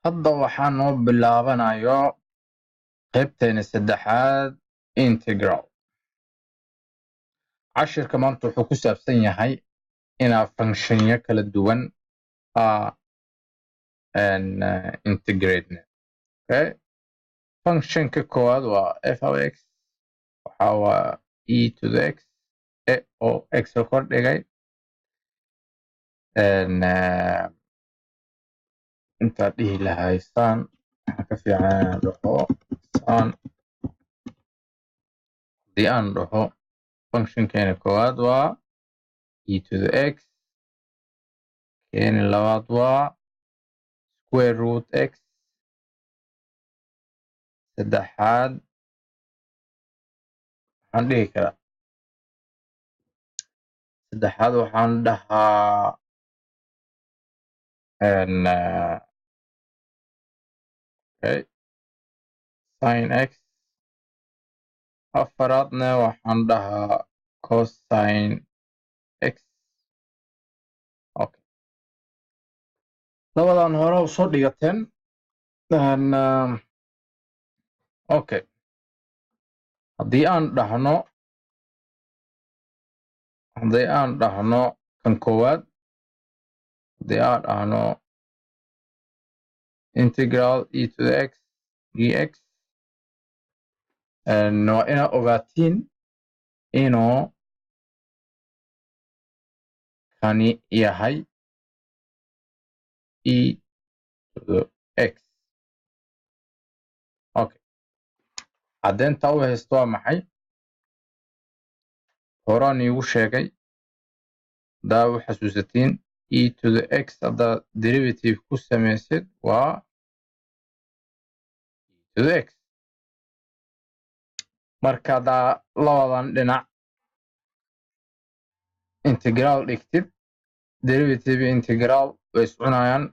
Hadda waxaa noo bilaabanayo qaybteena saddexaad, integral. Cashirka maanta wuxuu ku saabsan yahay inaa functionyo kala duwan integrate. Okay, functionka koowaad waa f of x, waxa waa e to the x, e oo x la kordhigay. Intaad dhihi lahaysaan waxaa ka fiican inaan dhaho saan. Haddii aan dhaho functionkeena koowaad waa e to the x, keeni labaad waa square root x, saddexaad waxaan dhihi karaa, saddexaad waxaan dhahaa okay, sin x, afaraadna waxaan dhahaa cosine x. Okay, labadan hore u soo dhigateen. Okay, haddii aan dhahno kan koowaad, haddii aan dhahno integral e to the x dx, waa inaa ogaatiin inuu kani yahay e to the x. Okay, caddeynta u haysto waa maxay? Horaan iigu sheegay, haddaa u xasuusatiin, e to the x haddaad derivative ku samaysid waa e to the x. Marka haddaa labadan dhinac integral dhigtid, derivative integral way iscunayaan,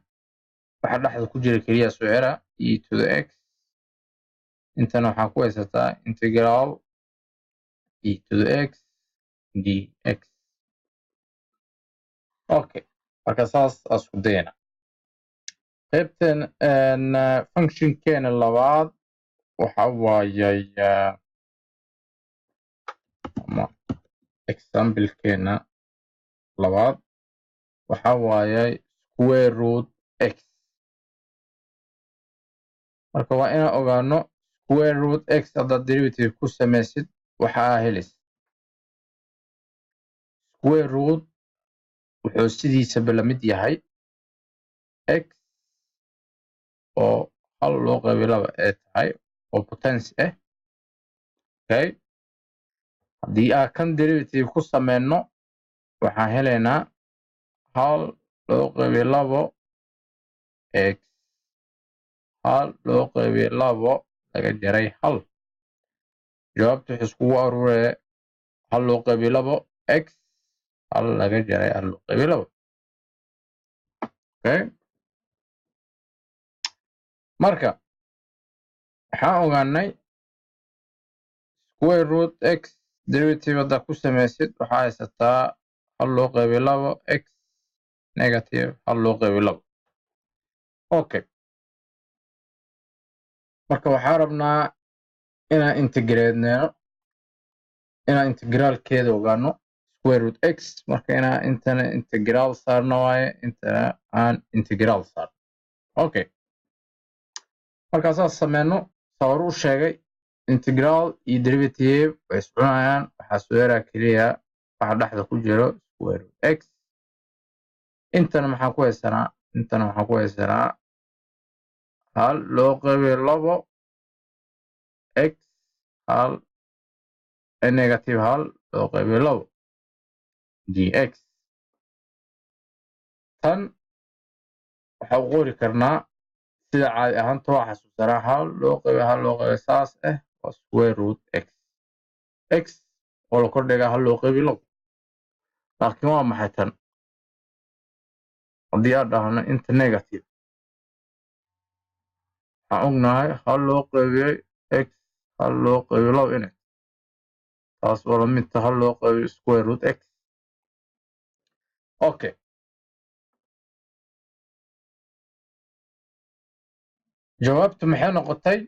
waxa dhexda ku jira keliya soo xira e to the x. Intana waxaa ku haysataa integral e to the x dx. Okay, marka saas isku dayana. Qaybtan functionkeena labaad waxa waayay, ama examplekeena labaad waxa waayay square root x. Marka waa inaan ogaano square root x haddaad derivative ku samaysid waxaa helaysa. Square root wuxuu sidiisaba la mid yahay x oo hal loo qaybiyo laba ee tahay oo potency ah. Okay, haddii aan kan derivative ku sameyno waxaan helaynaa hal loo qaybiyo labo x hal loo qaybiyo labo laga jaray hal. Jawaabta waxay iskugu aruuree hal loo qaybiyo labo x hal laga jaray hal loo qaybiyo labo. Okay, marka waxaan ogaanay square root x derivative haddaad ku samaysid waxaa haysataa hal loo qaybiyo labo x negative hal loo qaybiyo labo. Okay, marka waxaa rabnaa inaan integratenno, inaan integraalkeeda ogaano square root x. Marka inaan intana integral saarno waaye, intana aan integral saarno. Okay, markaa saas sameyno, saa hore u sheegay, integral iyo derivative way iscunayaan, waxaa soo yaraa keliya waxa dhexda ku jiro square root x. Intana maxaan ku haysanaa? Intana waxaan ku haysanaa hal loo qaybiyo labo x hal negative hal loo qaybiyo labo dx. Tan waxaa u qori karnaa sida caadi ahaanta, waa xasuusanaa, hal loo qaybiyo hal loo qaybiyo saas ah waa square root x, x oo la kordhigaa hal loo qaybiyo labo. Laakiin waa maxay tan? Haddii aan dhahno inta negative, waxaan ognahay hal loo qaybiyey x hal loo qaybiyo labo inay taas oo la mid tahay hal loo qaybiyo square root x. Okay. Jawaabtu maxay noqotay?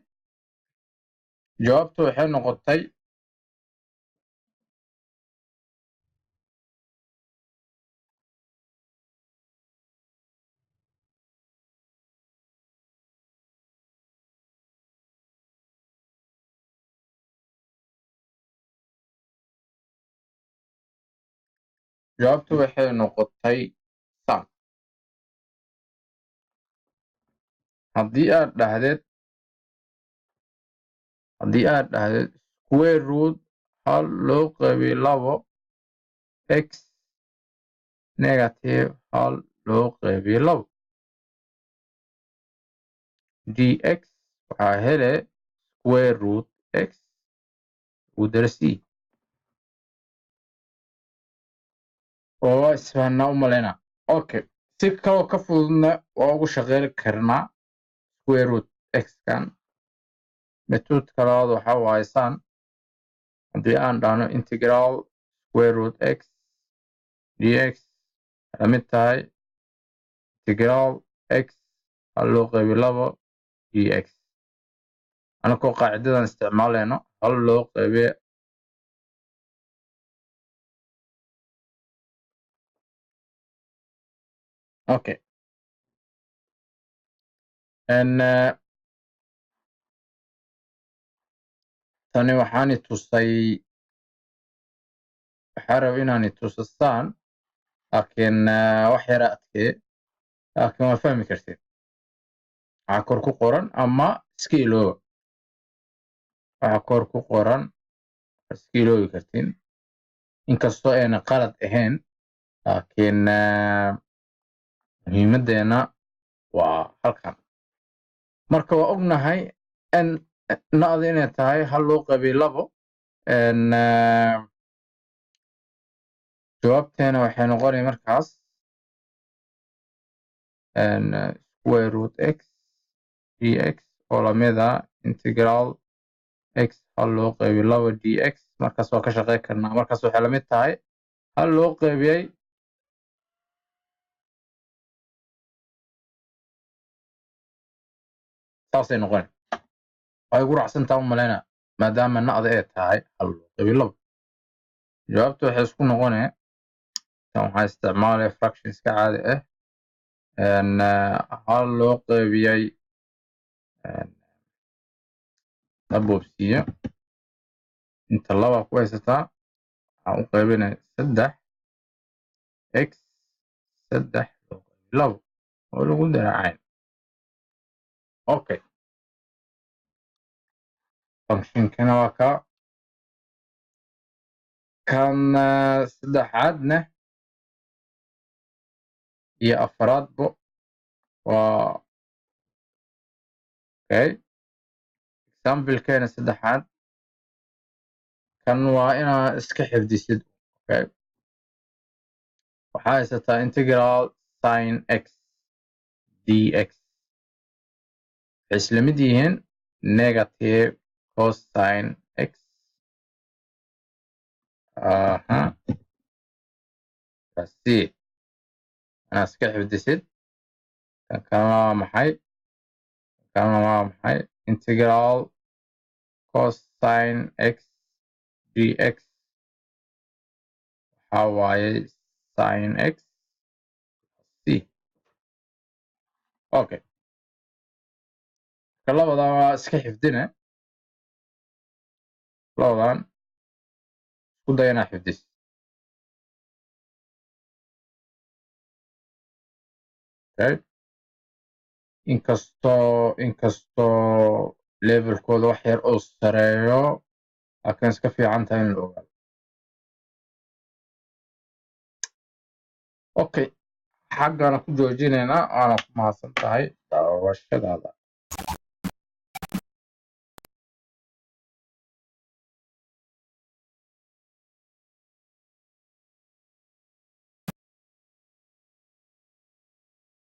Jawaabtu waxay noqotay jawaabtu waxay noqotay san. Haddii aad dhahdeed square root 1/2 x negative 1/2 dx waxaa hele square root x ugu dara c. Oo waa isfahanaa u malaynaa. Okay, si kaloo ka fududna waa ugu shaqeyn karnaa square root x kan. Method kalaad waxa waaye san. Haddii aan dhahno integral square root x dx la mid tahay integral x 1/2 dx. Anakoo qaacidadan isticmaalayno 1/2 Okay. And tani waxaan i tusay, waxaa raba inaan i tuso saan, laakiin wax yara adkee, laakiin waa fahmi kartid. Waxaa kor ku qoran ama iska ilooba. Waxaa kor ku qoran iska iloobi kartiin. Inkastoo ayna qalad ahayn, laakiin muhiimadeena waa halkan. Marka waa ognahay n na'da inay tahay 1/2. Jawaabteena waxay noqonay markaas square root x dx oo lamid ah integral x 1/2 dx. Markaas waa ka shaqeyn karnaa. Markaas waxay lamid tahay 1/2 saasay noqonay. Way ugu raacsantaa u malaynaa maadaama na'da ay tahay 1/2. Jawaabtu waxay isku noqonay tan waxaa isticmaalaya fractions ka caadi ah. 1/2 la boobsiiyo inta 2 ku haysataa waxaan u qaybinaya 3 x 3/2 oo lagu daraacay. Okay. Functionkana waa ka kan saddexaadna iyo afraadbo waa okay. Example-keena saddexaad kan waa inaa iska xifdisid. Okay. Waxaa haysataa integral sin x dx. Waxay isla mid yihiin negative cosine x. Aha. C. Anaa iska xifdisid. Kan kalena waa maxay? Kan kalena waa maxay? Integral cosine x dx waxaa waaye sin x c. Okay. Labadan waa iska xifdine. Labadan isku day inaa xifdis. Okay. Inkastoo levelkooda wax yar oo sareeyo, laakiin iska fiican tahay in la ogaado. Okay. Xaggana ku joojinaynaa, waana ku mahadsan tahay daawashadaada.